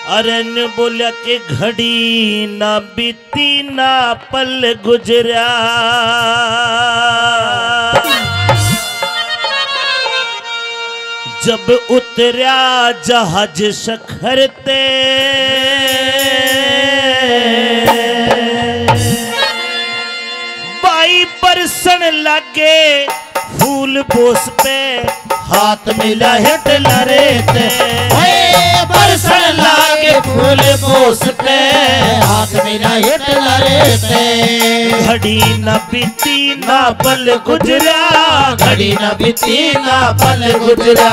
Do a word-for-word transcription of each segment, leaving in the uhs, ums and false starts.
अरे न बोल्या कि घड़ी ना बीती ना पल गुजरा, जब उतरया जहाज सखर ते। बाई बरसण लागे फूल बोस पे, हाथ मिला हिटलर ते। ओए बरसण लागे फूल बोस पे, हाथ मिला हिटलर ते। घड़ी ना बीती ना पल गुजरा, घड़ी ना बीती ना पल गुजरा।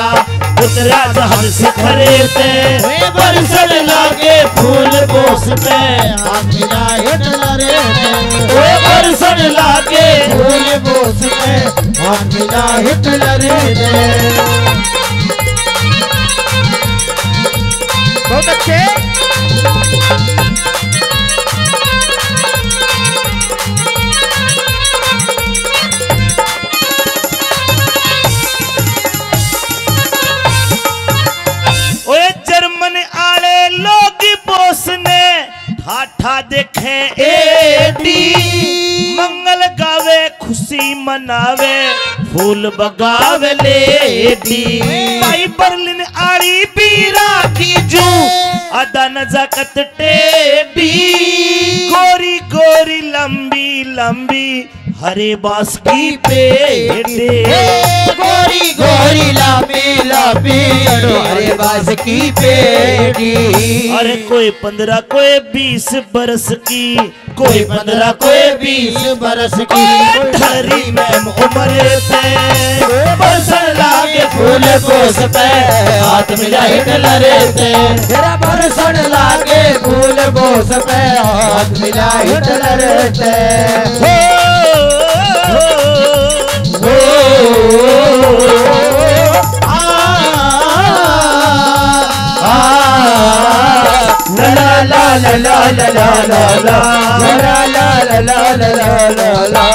उतरा जहाज सखर ते, ओए बरसण लागे फूल बोस पे, हाथ मिला हिटलर ते। ओए बरसण लागे फूल बोस पे, हाथ मिला हिटलर ते। बहुत अच्छे। ओए जर्मन आले लोग बोस ने ठाठा देखे एडी, मंगल गावे खुशी मनावे फूल बगावे लेडी। भाई बर्लिन आली बीरा की जू अदा नजाकत टेडी, गोरी गोरी लंबी लंबी हरे बास की पेटी। ए, गोरी गोरी लापी लापी अड़ो हरे बास की पेटी। अरे कोई पन्द्रह कोई बीस बरस की, कोई पन्द्रह कोई बीस बरस की, ढारी में उम्र से बरसण लागे फूल बोस पे, हाथ मिला हिटलर ते। तेरा बरसण लागे फूल बोस पे, हाथ मिला हिटलर ते। हो, हो, आ, आ, आ, ला, ला, ला।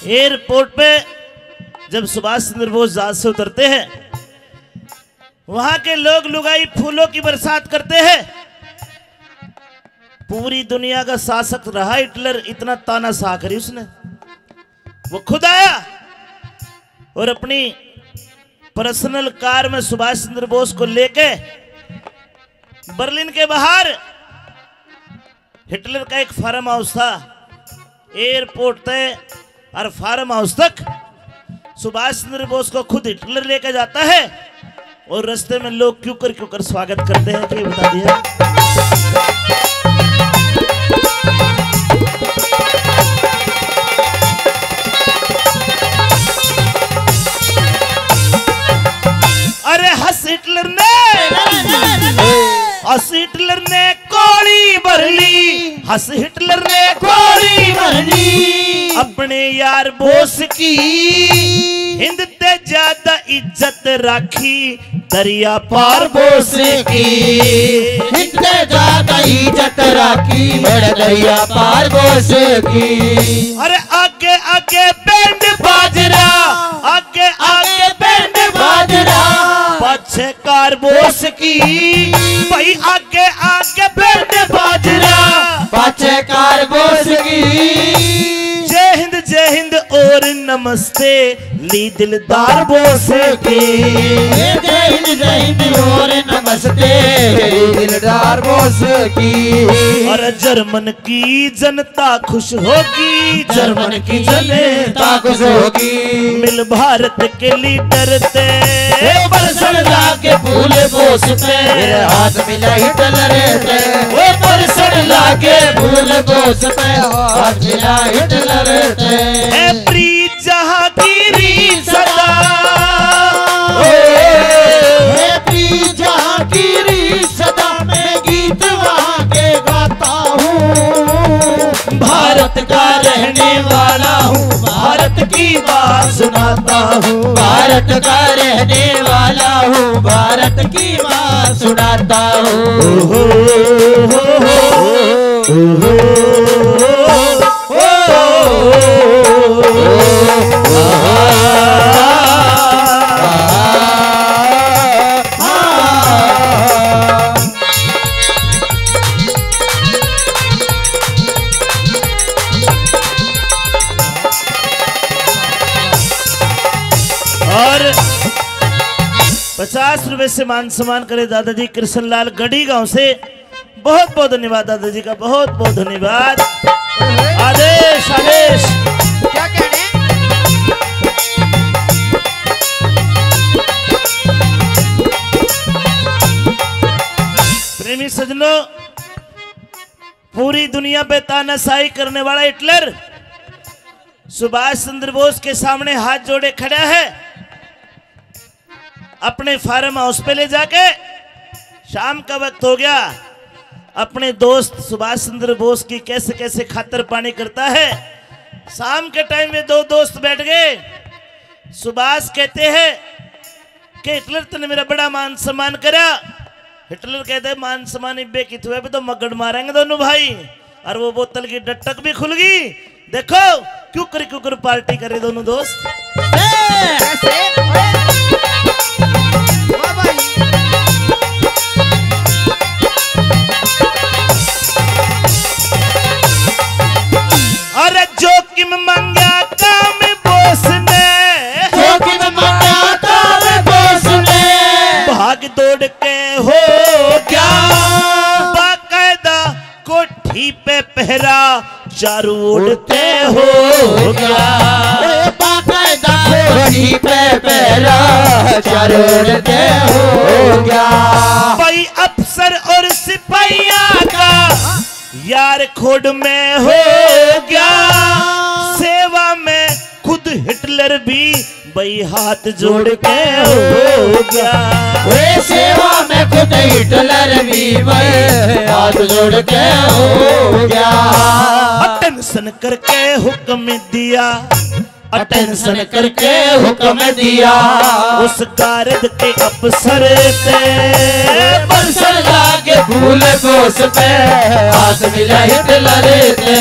एयरपोर्ट पे जब सुभाष चंद्र बोस जहाज से उतरते हैं, वहां के लोग लुगाई फूलों की बरसात करते हैं। पूरी दुनिया का शासक रहा हिटलर, इतना ताना सहा करी उसने। वो खुद आया और अपनी पर्सनल कार में सुभाष चंद्र बोस को लेके बर्लिन के बाहर हिटलर का एक फार्म हाउस था, एयरपोर्ट तक और फार्म हाउस तक सुभाष चंद्र बोस को खुद हिटलर लेके जाता है। और रास्ते में लोग क्यों कर क्यों कर स्वागत करते हैं, ये बता दिया। अरे हंस हिटलर ने, हंस हिटलर ने गोली भर ली, हंस हिटलर ने गोली भर ली। अपने यार बोस की हिंद ते ज्यादा इज्जत राखी दरिया पार बोस की। हिंद ते ज्यादा इज्जत राखी मेरे दरिया पार बोस की। अरे आगे आगे बैंड बाजरा, आगे आगे बैंड बाजरा, पाछे कार बोस की। भाई आगे आगे बैंड बाजरा, पाछे कार बोस की। जय हिंद जय हिंद और नमस्ते ली दिलदार बोस की। जय हिंद जय हिंद और नमस्ते ली दिलदार बोस की। और जर्मन की जनता खुश होगी, जर्मन की जनता खुश होगी। मिल भारत के लीडर ते। ए बरसण लागे फूल बोस पे, हाथ मिला हिटलर ते। ए बरसण लागे फूल बोस पे, हाथ मिला हिटलर ते। ए प्रीत जहांगीरी सदा, ओ, ए प्रीत जहांगीरी सदा, मैं गीत वहां के गाता हूँ। भारत का रहने वाला की बात सुनाता हूँ, भारत का रहने वाला हूँ, भारत की बात सुनाता हूँ। ओ हो, हो, हो, ओ हो, हो, हो, ओ हो, हो, हो, आ, आ, आ, आ। और पचास रुपए से मान सम्मान करे दादाजी कृष्णलाल गढ़ी गांव से। बहुत बहुत धन्यवाद दादाजी का, बहुत बहुत धन्यवाद। आदेश, आदेश। क्या कहने? प्रेमी सज्जनों, पूरी दुनिया पे तानाशाही करने वाला हिटलर सुभाष चंद्र बोस के सामने हाथ जोड़े खड़ा है। अपने फार्म हाउस पे ले जाके, शाम का वक्त हो गया, अपने दोस्त सुभाष चंद्र बोस की कैसे कैसे खातर पानी करता है। शाम के टाइम में दो दोस्त बैठ गए। सुभाष कहते हैं कि हिटलर, तने मेरा बड़ा मान सम्मान करा। हिटलर कहते, मान सम्मान इब्बे किथू है, अभी तो मगड़ मारेंगे दोनों भाई। और वो बोतल की डटक भी खुल गई। देखो, क्यूकर क्यूकर पार्टी करे दोनों दोस्त। कैसे? वाह भाई। अरे जोखिम मांग्या काम बोस ने, जोखिम मांग्या काम बोस ने, भाग दौड़ के हो गया बाकायदा कोठी पे पहरा चारों ओर तय हो गया। ए, बाकायदा कोठी पे पहरा चारों ओर तय हो गया। भाई अफसर और सिपाहिया का यार खोड़ में हो गया। सेवा में खुद हिटलर भी भाई हाथ जोड़ के हो गया। वे सेवा में खुद हिटलर भी भाई हाथ जोड़ के हो गया। टेंशन करके हुक्म दिया, टेंशन करके हुक्म दिया उस गारद के अफसर ते। बरसण लागे फूल बोस पे, हाथ मिला हिटलर ते।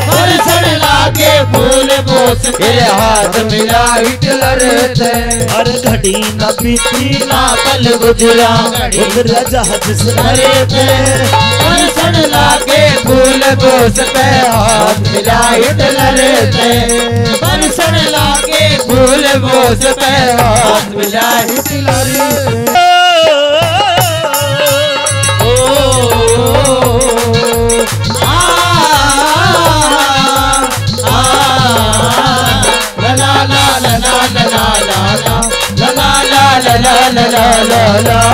बरसण लागे फूल बोस पे, हाथ मिला हिटलर ते। और घड़ी ना बीती ना पल गुजरा, उतरा जहाज से मरे ते। बरसण लागे फूल बोस पे, हाथ मिला हिटलर ते। बरसण लागे फूल बोस पे, हाथ मिला हिटलर ते। ओ, ओ, आ, आ, आ, ला, ला, ला।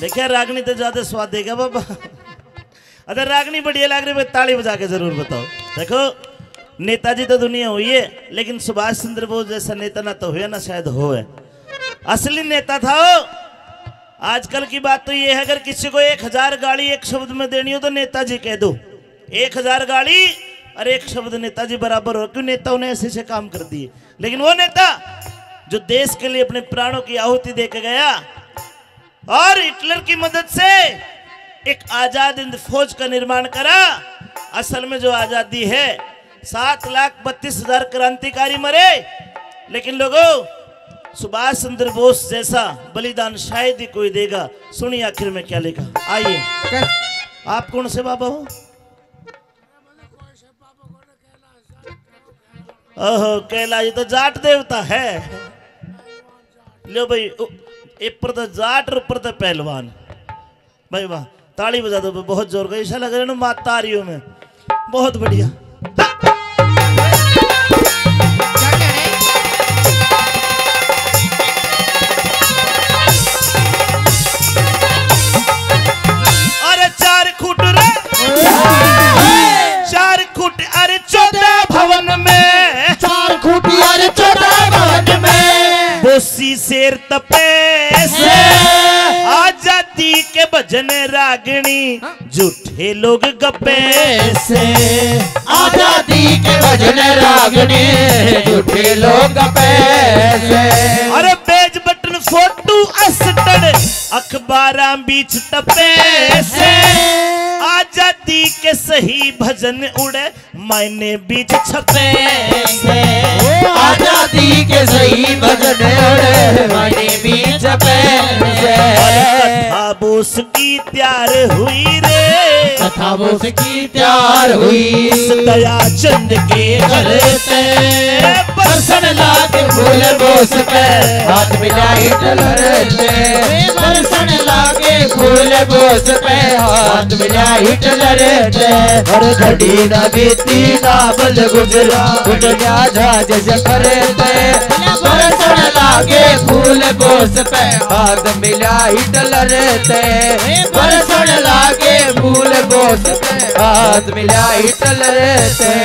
देखिए, रागनी तो ज्यादा स्वाद देगा बाबा। अगर रागनी बढ़िया लाग रही है, ताली बजा के जरूर बताओ। देखो, नेताजी तो दुनिया हुई है, लेकिन सुभाष चंद्र बोस जैसा नेता ना तो हुए, ना शायद होए। असली नेता था वो। आजकल की बात तो ये है, अगर किसी को एक हजार गाली एक शब्द में देनी हो तो नेताजी कह दो। एक हजार गाली और एक शब्द नेताजी बराबर हो, क्यों, नेताओं ने ऐसे ऐसे काम कर दिए। लेकिन वो नेता जो देश के लिए अपने प्राणों की आहुति दे के गया, और हिटलर की मदद से एक आजाद हिंद फौज का निर्माण करा। असल में जो आजादी है, सात लाख बत्तीस हजार क्रांतिकारी मरे, लेकिन लोगों, सुभाष चंद्र बोस जैसा बलिदान शायद ही कोई देगा। सुनिए आखिर में क्या लिखा, आइए। आप कौन से बाबा हो? ओहो, कैलाश तो जाट देवता है। लो भाई, उ-, ऊपर तो जाट और ऊपर तो पहलवान। भाई वाह, ताली बजा दो, बहुत जोर का, ऐसा लग रहा है ना माता आ रही हो मैं। बहुत बढ़िया। अरे चार खुट रे, चार खुट अरे चौदह भवन में, चार खुट अरे चौदह भवन में, वो सी शेर तपे से आजादी के भजन रागनी, झूठे लोग गपे से। आजादी के भजन रागनी, झूठे लोग गपे से। अरे बेज बटन फोटू असटन अखबारां बीच टपे से। आजादी के सही भजन उड़े मायने बीच छपे से। आजादी के सही भजन उड़े मायने बीच छपे से। अरे कथा बोस की तैयार हुई रे। कथा बोस की तैयार हुई। इस दया चंद के घर से बरसन लाग फूल बोस पे हाथ मिला हिटलर से। बरसन लागे फूल बोस पे हाथ मिला हिटलर से। हर घड़ी ना बीती ना पल गुजरा, गुजरा जहाज सफर से। बरसन लागे फूल बोस पे हाथ मिला हिटलर से। बरसन लागे फूल बोस पे हाथ मिला हिटलर से।